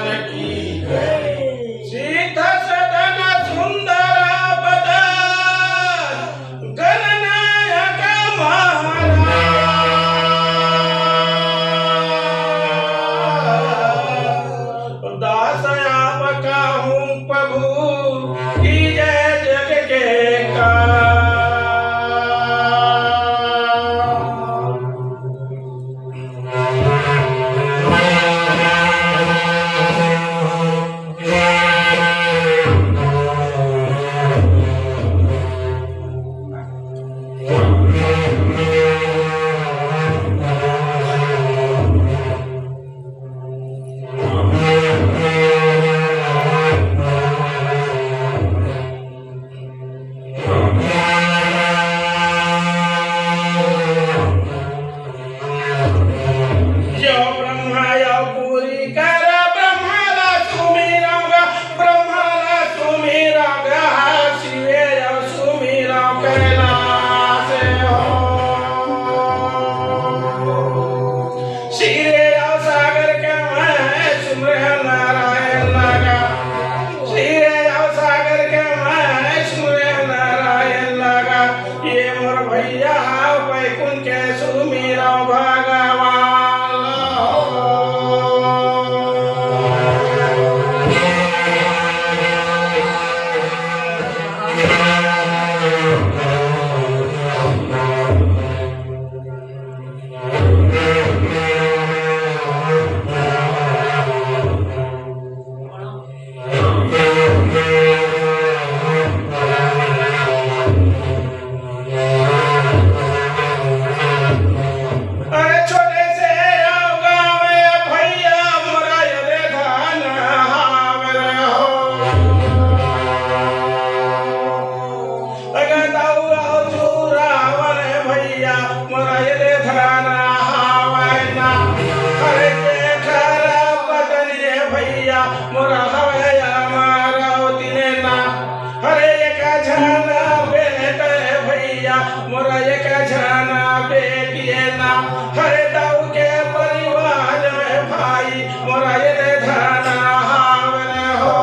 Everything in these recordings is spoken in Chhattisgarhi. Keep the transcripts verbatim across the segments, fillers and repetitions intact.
की जय। सीता सदन सुंदर बदन गणनायक महाराज। दास आपका हूँ प्रभु की जय जग के काज। यो ब्रह्मा यो पूरी कर, ब्रह्मा ला सुमिरंग, ब्रह्मा ला सुमिरंग, शिवे यो सुमिरंग कैलाश हो। शिवे यो सागर के मैं सुमिरंग नारायण लगा। शिवे यो सागर के मैं सुमिरंग नारायण लगा। ये मोर भैया हा बैकुंठ के सुमिरंग भगवान हो। अरे छोटे से आओ गावे भैया मोरा ये दे धान हावे रे हो। अगर दाऊ आओ चूरावन भैया मोरा ये दे धान हावे ना। अरे जेठर पत्नी रे भैया मोरा हवे या मारा तिने ना। हरे एक झन बेटे भैया, मोरा एक झन बेटिए ना। हरे दाऊ के परिवार में भाई, मोरा एक झन हावन हो।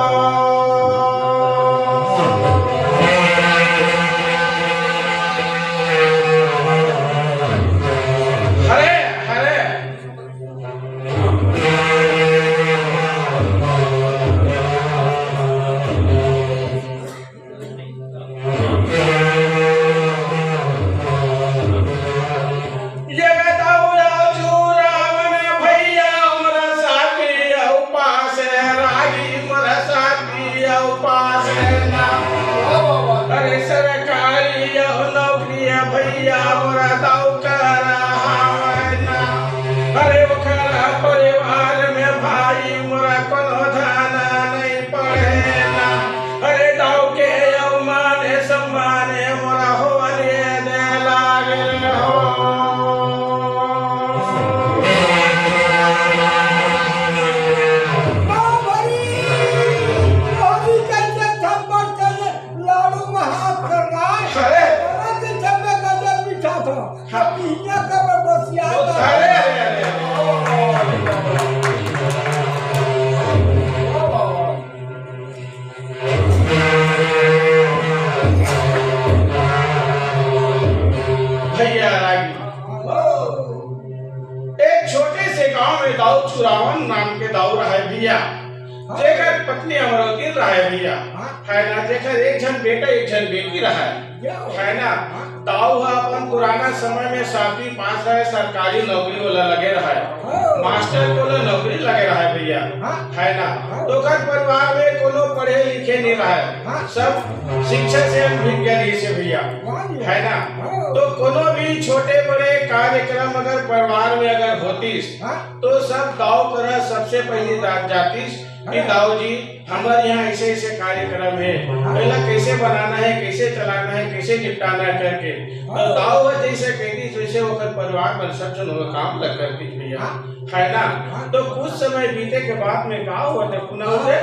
हरे, हरे। ये बताओ राजू रावण भैया, मोरा साथी अउ पास रागी, मोरा साथी अउ पास ना। अरे सरकारी अउ नौकरी है भैया, मोरा दाऊ करा हवय ना। अरे ओखर परिवार में भाई मोरा कोनो धन नहीं पड़े ना। अरे दाऊ के अउ मान सम्मान मोरा होवने दे लागे हो। बाबरी, बाबरी कैसे थप्पड़ कैसे लाडू महाप्रसाद। अरे। अरे के छब्बे गजब बिछा था। हाँ। अब इहाँ का बसिया था। अरे, अरे, अरे। भैया रागी। एक छोटे से गांव में दाऊ चुरावन नाम के दाऊ रहे भैया। हाँ। जेकर पत्नी अमरौती रहे भैया। हाँ। है ना, जेकर एक झन बेटा, एक झन बेटी रहे। क्या हो? है ना? हाँ। दाऊ ह अपन पुराना समय में सातवीं पास रहे, सरकारी नौकरी वाला लगे रहे। हाँ। मास्टर वाला नौकरी लगे रहे भैया। हाँ। है ना? हाँ। तो ओकर परिवार में कोनो पढ़े लिखे नहीं रहे। हाँ। सब शिक्षा से अनभिज्ञ रहिस हे भैया। हाँ जी। है ना? हाँ। तो कोनो भी छोटे बड़े कार्यक्रम अगर परिवार में अगर होतिस, हाँ। तो सब दाऊ करा सबसे पहली जा-, जातिस कि हाँ। दाऊ जी, हमर यहाँ ऐसे ऐसे कार्यक्रम है, हाँ। एला कैसे बनाना है, कैसे चलाना है, कैसे निपटाना है करके। तो हाँ। दाऊ ह जैसे कहतिस, वैसे ओकर परिवार मन सब झन ओकर काम ल करतिस भैया। हाँ। है ना? हाँ। तो कुछ समय बीते के बाद में का होथे, पुनः होथे।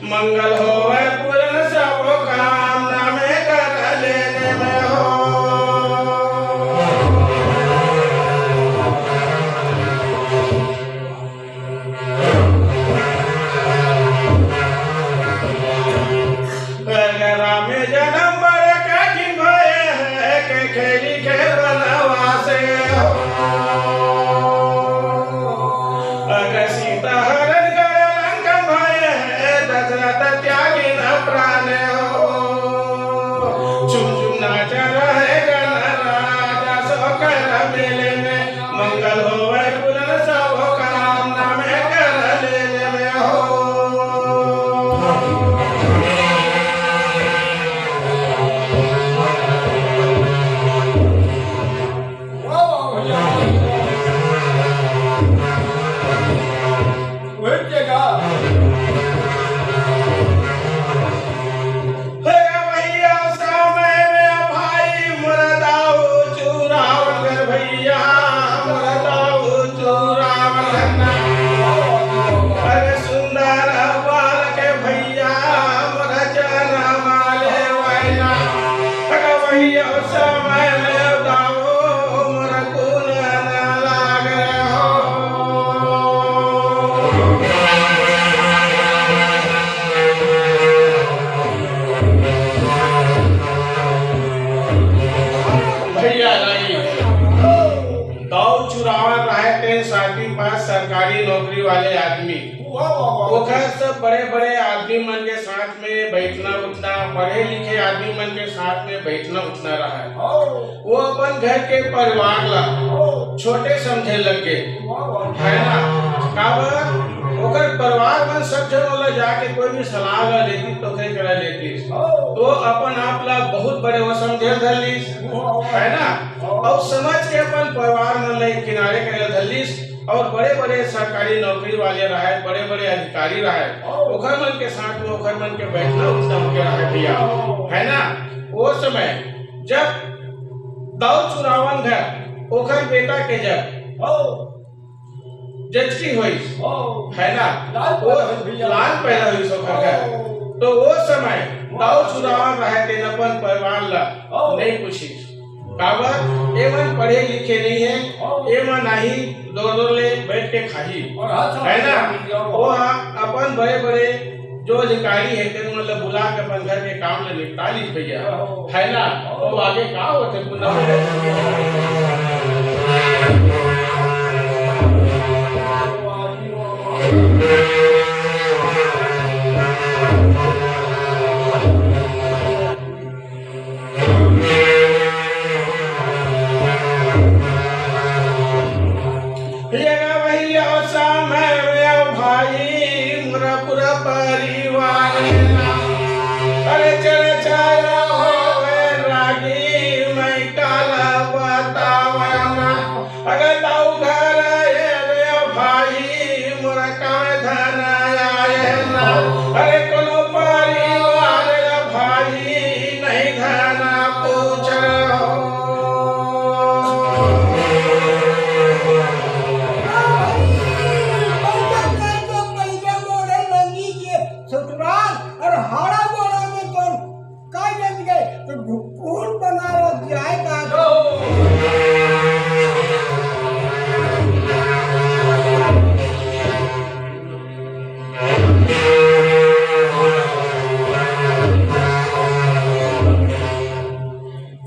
मंगल होवै पूरन सबो काम, नामे कर लेने में हो। रामे जनम बड़े कठिन भए, के खेली के बनवासे हो। अगर सीता हरण कर लंका भए, दशरथ त्यागी न प्राण हो। झुमझुम नाच रहे गणराज, सो कर मेले में मंगल होवै पूरन सबो काम, नामे कर लेने में हो। वाह, वाह, भैया। वही के गा। हे भैया, समय में भाई मोर दाऊ चुरावन कर भैया, मोर दाऊ चुरावन ना। अरे सुंदर बालक भैया, मोर जनम लेवैना। अरे भैया, समय में दाऊ मोर कुन ना लाग हो। भैया नहीं, दाऊ चुरावन रहे ते साटी पास सरकारी नौकरी वाले आदमी। वाह, वाह, वाह। ओकर सब बड़े-बड़े आदमी मन के साथ में बैठना उठना, पढ़े लिखे आदमी मन के साथ में बैठना उठना रहा। ओ। वो अपन घर के परिवार ला ओ। छोटे समझे लग गे। वाह, वाह। है ना? काबर? ओकर परिवार मन सब झन ओला जाके कोई भी सलाह ला लेती तो ओकरे करा लेती। ओ। तो अपन आप ला बहुत बड़े वो समझे धर लीस। वाह, वाह। है ना? ओ। और समझ के अपन परिवार मन ला एक किनारे करे धर लीस। और बड़े-बड़े सरकारी नौकरी वाले रहे, बड़े-बड़े अधिकारी रहे, ओ। ओखर मन के साथ में ओखर मन के बैठना उठना उनके रहे भैया, ओ। है ना? वो समय जब दाऊ चुरावन घर ओखर बेटा के जब ओ। जचकी होइस, ओ। है ना? लाल वो पैदा होइस भैया। लाल पैदा होइस ओखर घर। ओ। तो वो समय दाऊ चुरावन रहे तेन अपन परिवार ला ओ। नहीं पूछिस। काबर? एमन पढ़े लिखे नहीं है, हाँ। एमन आही दो दो ले बैठ के खाही। और हाथ साफ है ना? किया हुआ। वो हा अपन बड़े बड़े जो अधिकारी है, तेन मन ला बुला के अपन घर के काम ले निपटा ली भैया। हाँ। है ना? हाँ। वो आगे का होते पुनः? ये गा भैया समय में भाई मोरा पूरा परिवार है ना। अरे चल चल होवे रागी मैं काला बतावना। अगर ताऊ घर आए रे भाई, मोर काम धन आए ना। अरे कोनो परिवार रे भाई, नहीं धन पूछ हो। ससुराल और हाड़ा गोड़ा में तो काय जन के तो ढुकुर बनारस जाए का।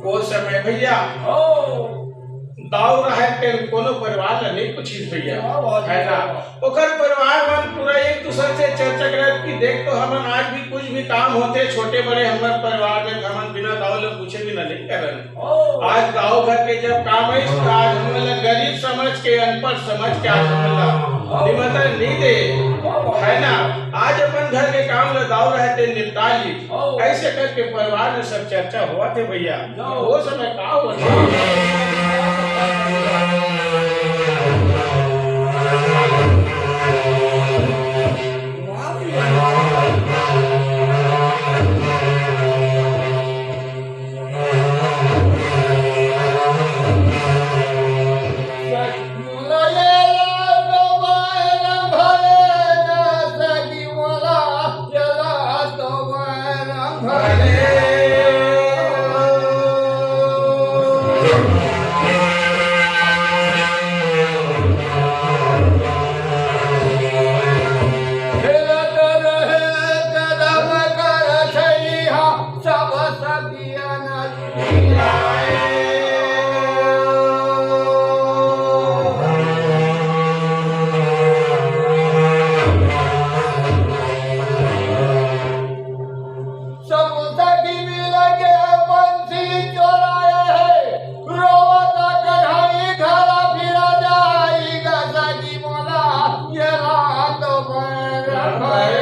वो समय भैया, ओ। दाऊ रहे तेन कोनो परिवार ला नहीं पूछिस भैया, वाह, वाह, है ना? वाह। ओकर परिवार मन पूरा एक दूसर से चर्चा करत कि देख तो हमन आज भी कुछ भी काम होथे छोटे बड़े हमर परिवार में, हमन बिना दाऊ ले पूछे बिना नहीं करन। ओ। आज दाऊ घर के जब काम आइस, तो आज हमन ला गरीब समझ के, अनपढ़ समझ के आज हमन ला निमंत्रण नहीं दे, है ना? आज अपन घर के काम ला दाऊ रहे तेन निपटा ली। ओ। ऐसे करके परिवार में सब चर्चा होवत हे भैया। ओ समय का होथे? खेलत रहे कदम कर छैया, सब सदियन बिलाए। सब सखी मिल के बंसी चोराए हे, रोवत कन्हई घर फिरा जाई ग सखी मोला, ये रात भर भय।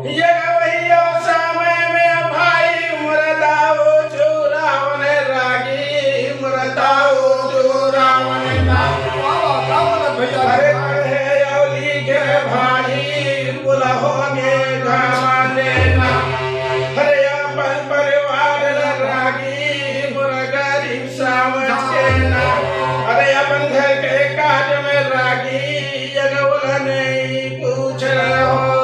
ये गवैया समय में भाई मुरदाओ चुरावन रागी, मुरदाओ चुरावन ना। वाह, वाह, क्या बात है भैया। अरे, अरे, औली के भाई, बुलाओगे घमंड ना। अरे, अपन परिवार ल रागी, मोर गरीब समझ के ना। अरे, अपन घर के काज में रागी, ये गवला नहीं पूछ रहे हो।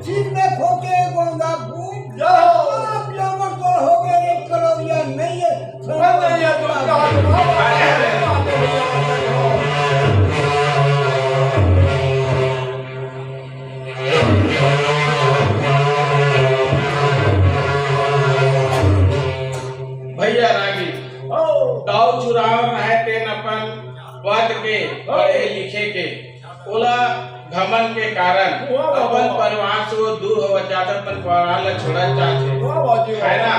सिर में खोके गोंगा फूट। जाओ। आप लोगों को हो गए एक करोड़िया नहीं है। भैया रागी, ओ। दाऊ चुरावन है तेन अपन पद के, ओ। पढ़े लिखे के, ओला घमंड के कारण वाह, वाह, अपन वाह। परिवार से वो दूर होवत जात, अपन परिवार ला छोड़त जात हे। वाह, वाह जी, वाह। है ना?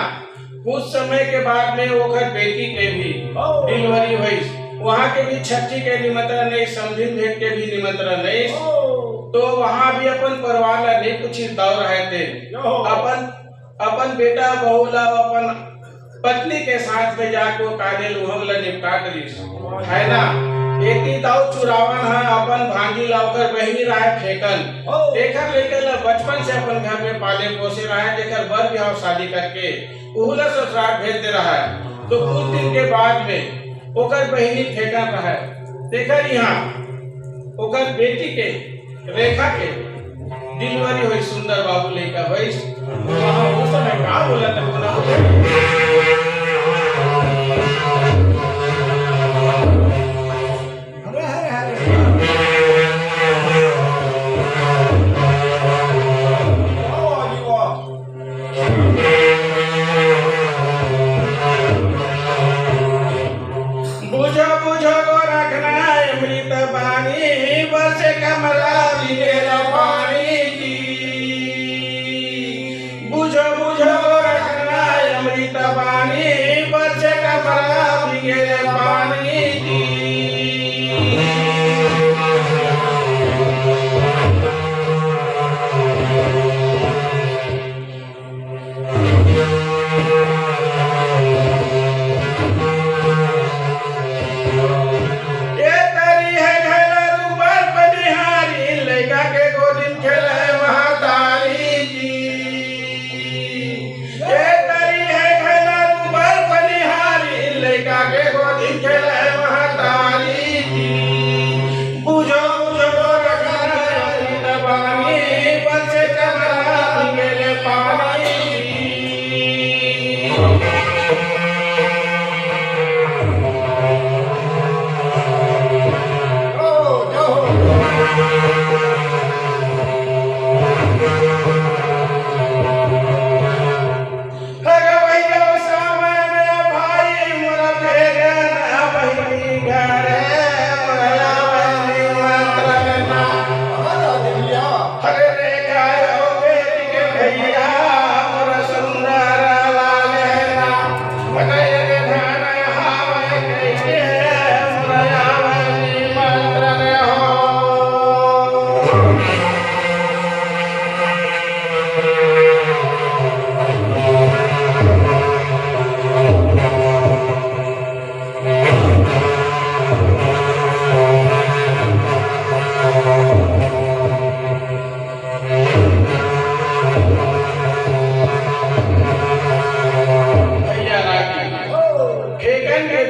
कुछ समय के बाद में ओकर बेटी के भी ओ। डिलीवरी होइस, वहाँ के भी छट्ठी के निमंत्रण नहीं, समधिन भेंट के भी निमंत्रण नहीं। ओ। तो वहाँ भी अपन परिवार ला नहीं पूछिस, दाऊ रहे तेन। यो। अपन, अपन बेटा बहू ला अपन पत्नी के साथ में जाके वो कादे लुहंग ला निपटा डरिस, है ना? एती दाऊ चुरावन ह अपन भांजी ला ओकर बहिनी राय फेंकन, ओ। एकर लइका ला बचपन से अपन घर में पाले पोसे रहे, जेकर बर बिहाव शादी करके उहू ला ससुराल भेज दे रहा है। तो कुछ दिन के बाद में ओकर बहिनी फेंकन रहे, तेकर यहाँ ओकर बेटी के रेखा के डिलीवरी होइस, सुंदर बाबू लइका होइस। वहाँ उस समय का बोला था, बोला, हरे, हरे, हरे। वाह, वाह जी, वाह। बुझो, बुझो गोरखनाथ अमृत बानी, बस कमला बिनेला पानी की। बुझो, बुझो गोरखनाथ अमृत बानी,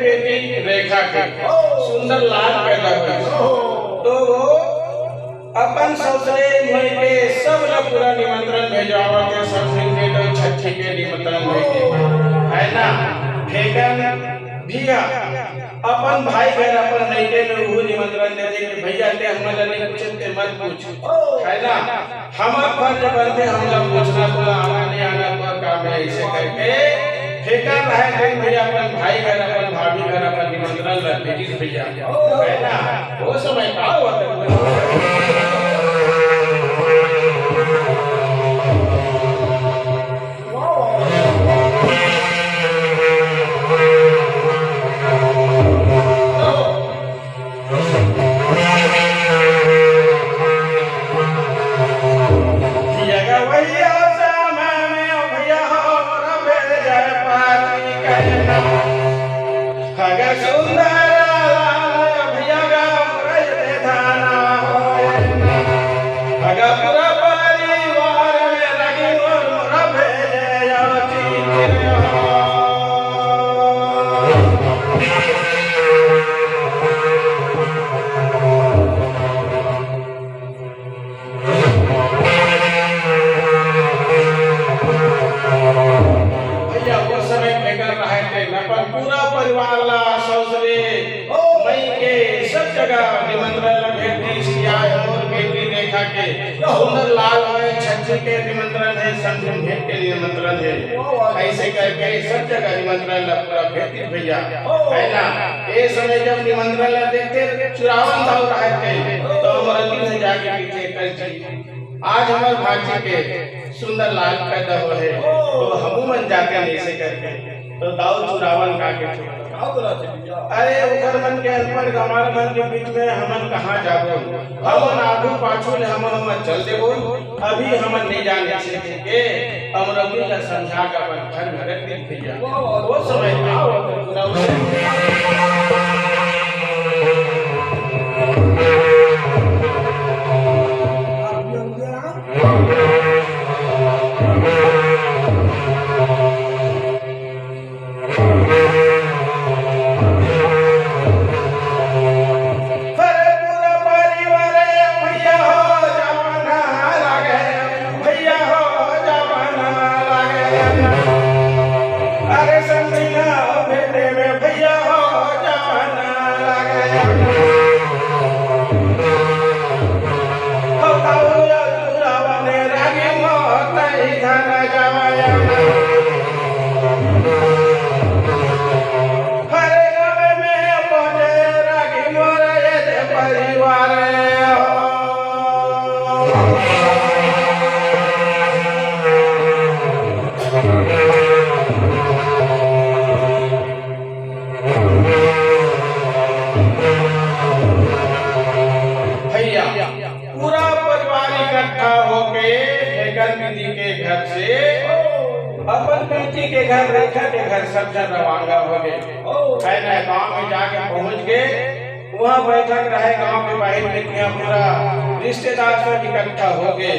बेटी रेखा के सुंदर लाल पैदा होइस। तो वो अपन ससुरे मन के सब ला पूरा निमंत्रण भेजवावत हे, सब मिलके तो छट्ठी के निमंत्रण भेजे, है ना? फेकन भी हा अपन भाई घर, अपन लइके में उहू निमंत्रण देथे कि भैया, ते हमन ला नहीं पूछे, ते मत पूछ, है ना? हमर फर्ज बनथे, हमला पूछना, तोला आना नहीं आना, तोर काम है, ऐसे करके फेंकत रहे दिन भैया अपन भाई घर, अपन भाभी घर, अपन निमंत्रण ला भेजिस भैया, है ना? वो समय का होवत हे? भैया, वो समय बेकार रहे थे, अपन पूरा परिवार ला सौसरे मई के सब जगह निमंत्रण ला भेज दिस कि आज मोर बेटी रेखा के सुंदर लाल होए, छज्जी के निमंत्रण है, संगीन भेंट के निमंत्रण है। ऐसे करके सब जगह निमंत्रण ला पूरा भेज दिस भैया, है ना? ये समय जब निमंत्रण ला देखते, चुरावन दाऊ रहे थे, तो हमर दिल में जाके पीछे कर जी, आज हमर भांजी के सुंदर लाल पैदा हो है, तो हमू मन जाते ऐसे करके। तो दाऊ चुरावन का के चुरावन। का बोला थे भैया? अरे, उधर मन के अनपढ़ गंवार मन के बीच में हमन कहाँ जाबो? हमन आगू पाछू ले हमन हमन चल देबो। अभी हमन नहीं जाने से के अमरौली ला समझा के अपन घर में रख दी भैया। वो समय का होता पूरा उसे। अरे पूरा परिवार भैया हो जमाना लगे, भैया हो जमाना लगे। अरे संगीना भेंटे में भैया हो जमाना लगे। हो ताऊ या तुरावा ने रागी मत ही धन जमाया। हरे गावे में पहुंचे रागी मोर ये दे परिवार हो। भैया, पूरा परिवार इकट्ठा होके फेकन दीदी के घर से अपन बेटी के घर, रेखा के घर सब झन रवाना हो गए। है ना, गांव में जाके पहुंच गए। वहां बैठक रहे गांव के बाहर में, कि पूरा रिश्तेदार सब इकट्ठा हो गए।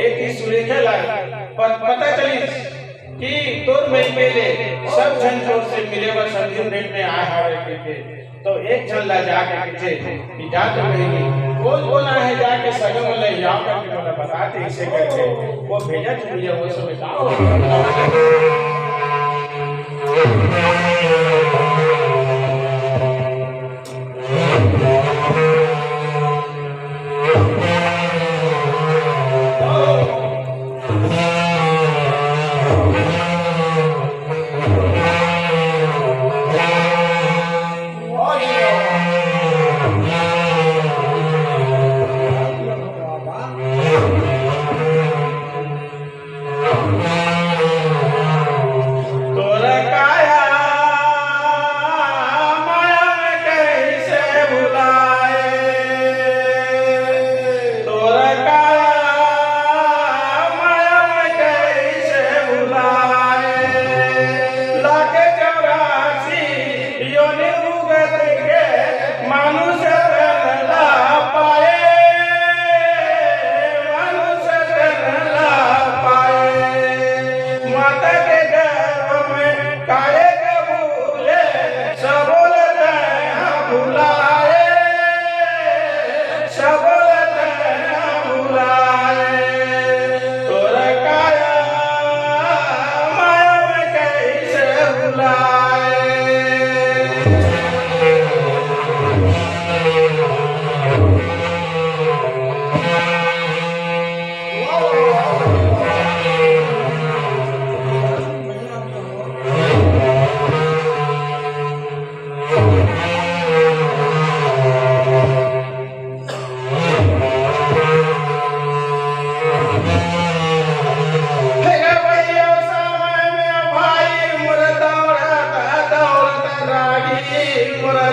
एक ही सुरेखा ला प-, पता चली कि तोर मइके ले सब झन तोर से मिले बर संगीन भेंट में आए हावय कहिके। तो एक झन ला जाके पूछे कि जा तो बहिनी, कोन कोन आए हे, जाके सगा मन ला या करके मोला बता दे, इसे करके वो भेजा तो भैया वो समय का हो। तोर काया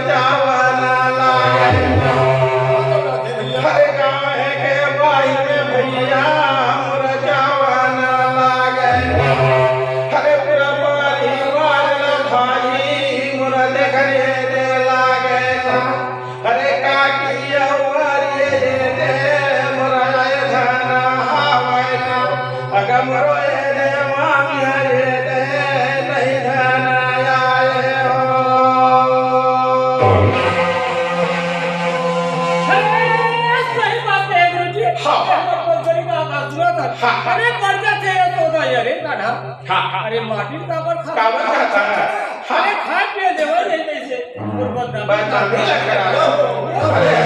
जावा ना लागे। हरे गाँव के बाई में भैया मोर जावा ना लागे। हरे पूरा परिवार ला भाई मोर देखने दे लागे। हरे काकी अवरिये दे मोर आए धन हावै ना। अगम रोए दे मामी हरे दे नहीं धन आए हो। अरे, सही बात है गुरुजी। हाँ। अरे, कंपलसरी का आवाज सुना था। हाँ। अरे, मर जाते हैं तो ना, अरे, कान्हा। हाँ। अरे, माटी काबर खा काबर खाता है? हाँ। अरे, खाए पिए देवल नहीं कैसे? बदनामी लग रहा है। अरे।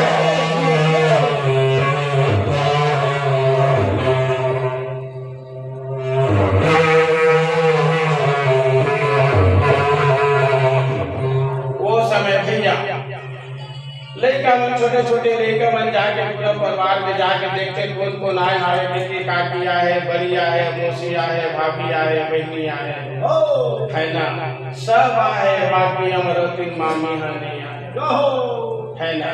वो समय भैया, लइका मन, छोटे-छोटे लइका मन जाके पूरा परिवार में जाके देखथे, कोन-कोन आए हवे, बेटी काकी आए हे, बड़ी आए हे, मौसी आए हे, भाभी आए हे, बहिनी आए हे, है ना? सब आए हे, बाकी अमरौती मामी ह नहीं आए, है ना?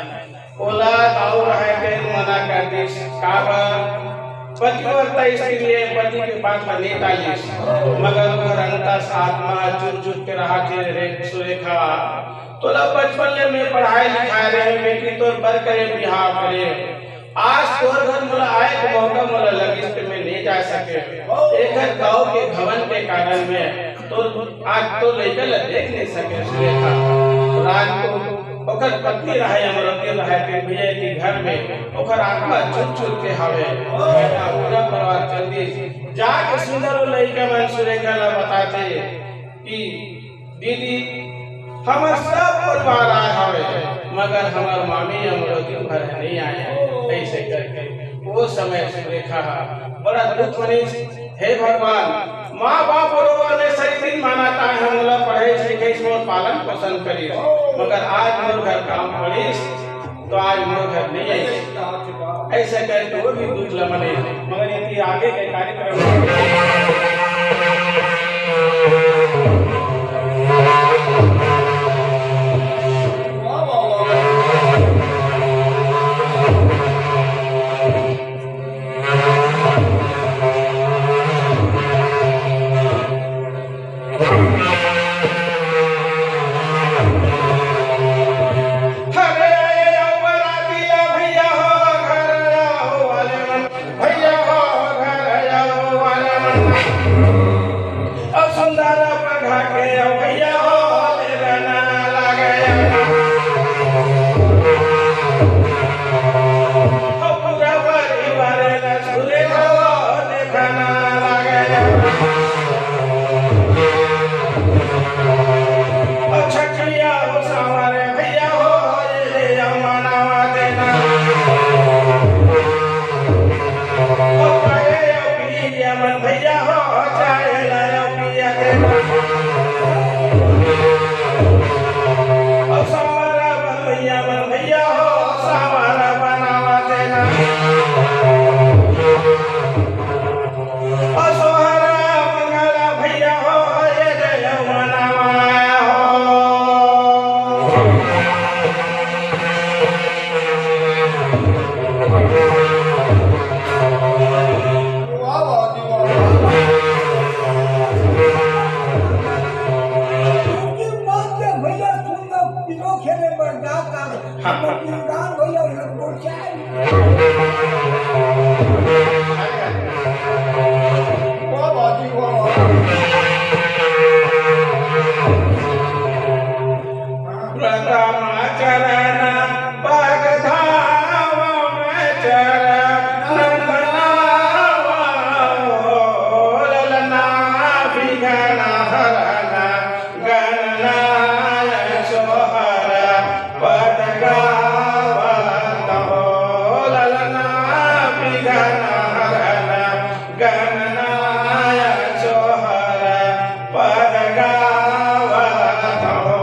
ओला दाऊ रहय के मना कर दिस, काबर? पतिव्रता स्त्री हे, पति के बात ला नहीं टालिस, मगर ओकर अंतस आत्मा चुप-चुप के रहा थे रे सुरेखा। तोला बचपन ले मैं पढ़ाए लिखाए रहे, बेटी तोर बर करे बिहाव करे। आज तोर घर मोला आए के मौका मोला लगिस ते मैं नहीं जा सके। एकर गाँव के घमंड के कारण मैं तो आज तो लइका ला देख नहीं सके। सुरेखा राजपूत ओकर पत्नी रहे, अमरौती रहे, फिर भैया के घर में ओकर आत्मा चुप चुप के हवे। पूरा परिवार जल्दी जाके सुंदर लइका मन सुरेखा ला बताथे कि दीदी, हमर सब परिवार आए हवे, मगर हमर मामी अमरौती भर नहीं आए हे। ऐसे करके वो समय सुरेखा हा बड़ा दुख मनीस, हे भगवान, माँ बाप बरोबर ले सही दिन माना ताय हमला पढ़ाई लिखाई मोर पालन पोषण करिस, मगर आज मोर घर काम पड़िस, तो आज मोर घर नहीं आइस। ऐसे करके वो भी दुख ल मने, मगर यदि आगे के कार्यक्रम अरे आओ बराती आ भैया हो, घर आओ वाले मन, भैया हो, घर आओ वाले मन। ओ सुंदर पघा के ओ भैया हो, तेरा ना लागे। ओ पूरा परिवार ला झूले हो, देखा ना लागे। ओ छठिया हो, सावरे भैया हो, ये ले अम्मा नावा देना। ओ पाए ओ पिया मन भैया हो, चाहे लायो पिया के। ओ संवरा बलैया मन भैया हो, संवरा बनावा देना। ओ सोहरा मंगला भैया हो, ये जय मनावा हो। वाह, वाह जी, वाह। उनकी बात के भैया सुन लो, पीरो खेले बरदास का, हाँ। हम पीरदान भैया लोग बोल के आए। वाह, वाह जी, वाह, वाह। प्रथम चरण पग धाम में चरण नंदनावा हो, ललना विघ्न हरना गणनाय सोहर पद गावत हो, ललना विघ्न हरना गणनाय सोहर पद गावत हो।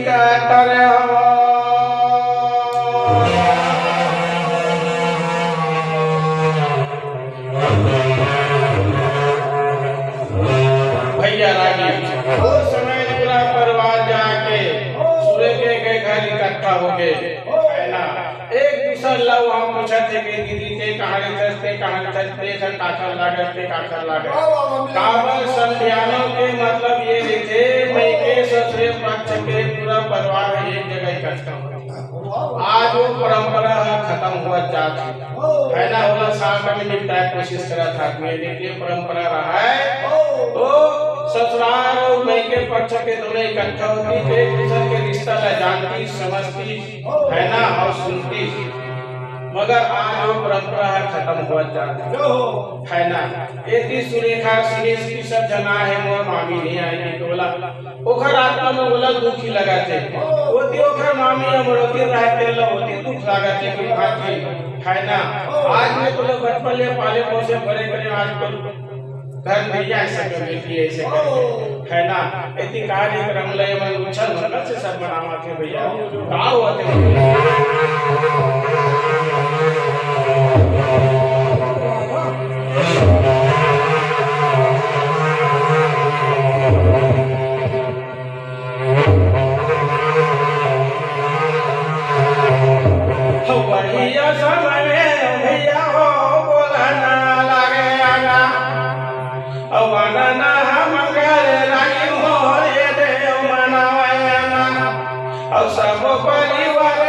कातर हो। भैया रागी, ओ समय पूरा परिवार जाके सूर्य के, के घर इकट्ठा होके, है ना, एक दूसर ला वहाँ पूछत हे कि दीदी ते कहाँ रहिथस, ते कहाँ रहिथस, ते सर काखर लागस, ते काखर लागस। काबर समधियानो के मतलब ये रहिथे, मइके ससुरे पक्ष के पूरा परिवार एक जगह इकट्ठा होथे। आज वो परंपरा ह खतम होवत जात हे, है ना? ओला साथ में निपटाए कोशिश करत हे आदमी, लेकिन ये परंपरा रहा है तो ससुराल और मइके पक्ष के दोनों इकट्ठा होती, एक दूसर के रिश्ता ला जानती, समझती, है ना, और सुनती, मगर आज वो परंपरा ह खतम होवत जात हे, है ना। एती सुरेखा, सुरेश की सब जना है, मोर मामी नहीं आए, कि बोला, ओखर आत्मा में बोला दुखी लगा थे, ओती ओखर मामी अमरोती रहे, तेला ओती दुख लगा थे कि भाग गई, है ना। आज मैं तोला बचपन ले पाले पोसे बड़े करे, आज तो घर में ही ऐसा कर देती है, ऐसे कर, है ना। इति कार्यक्रम ले मन उछल मंगल से सब मनावत हे भैया। का होत हे? हो बढ़िया समय में भैया हो बोला ना लागे आना। अउ आना ना हम मंगल रागी मोर ये देव मनावे आना। अउ सब परिवार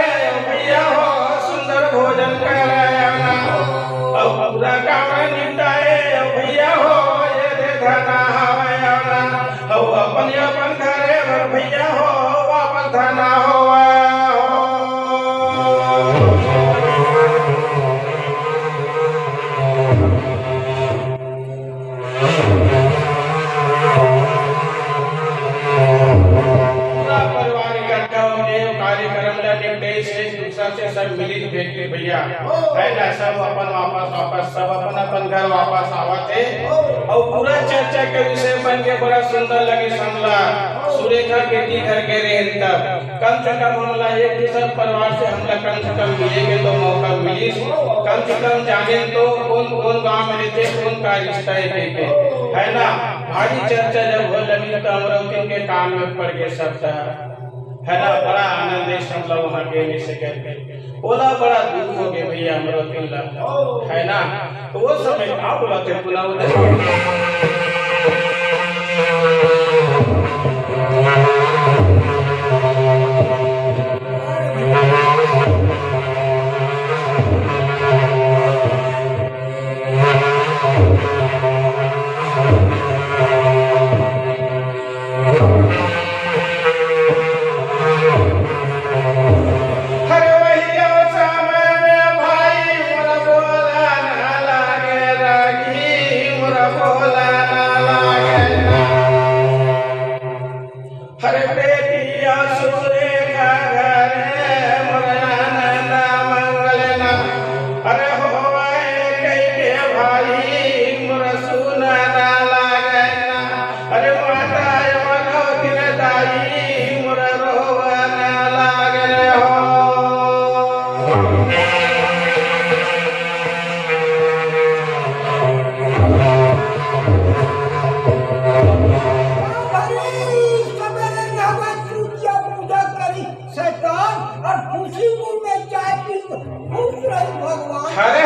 भैया हो सुंदर भोजन करे आना। अउ पूरा काम निपटाए भैया हो ये दे धना हवे आना। अउ अपन अपन घरे बर भैया हो वापस धना होवा हो। पूरा परिवार इकट्ठा होके कार्यक्रम ला निपटे से दूसरा से सब मिलित भेंट के भैया, है ना, सब अपन वापस, वापस, सब अपन अपन घर वापस आवत हे। अउ पूरा चर्चा के विषय बन के बड़ा सुंदर लगे हमला। सुरेखा बेटी घर के रहे तब कम से कम हमला एक दूसर परिवार से हमला कम से कम मिले के तो मौका मिलिस। कम से कम जाने तो कौन, कौन गांव में रहते, कौन का रिश्ता है, के, के, है ना। भारी चर्चा जब हो लगी तो अमरौती के कान में पड़ गए शब्द, है ना। बड़ा आनंद है सब लोग वहाँ के से करके, ओला बड़ा दुख हो गए भैया अमरौती ला, है ना। तो वो समय का बोला थे पुनः उदय। अरे वही समय में भाई मोर बोला ना लागे रागी, मोर बोला ना लागे ना। अरे बेटिया सुरेखा घरे मोर आनंद मंगल ना। अरे होवे कहि के भाई मोर सुना ना लागे ना। अरे माता अमरौती दाई मोर रोवा ना लागे रे हो। अरे सबेरे नहावत चुटिया पूजा करी शैतान, और खुशी मुंह में चाय पी तो खुश रही भगवान। अरे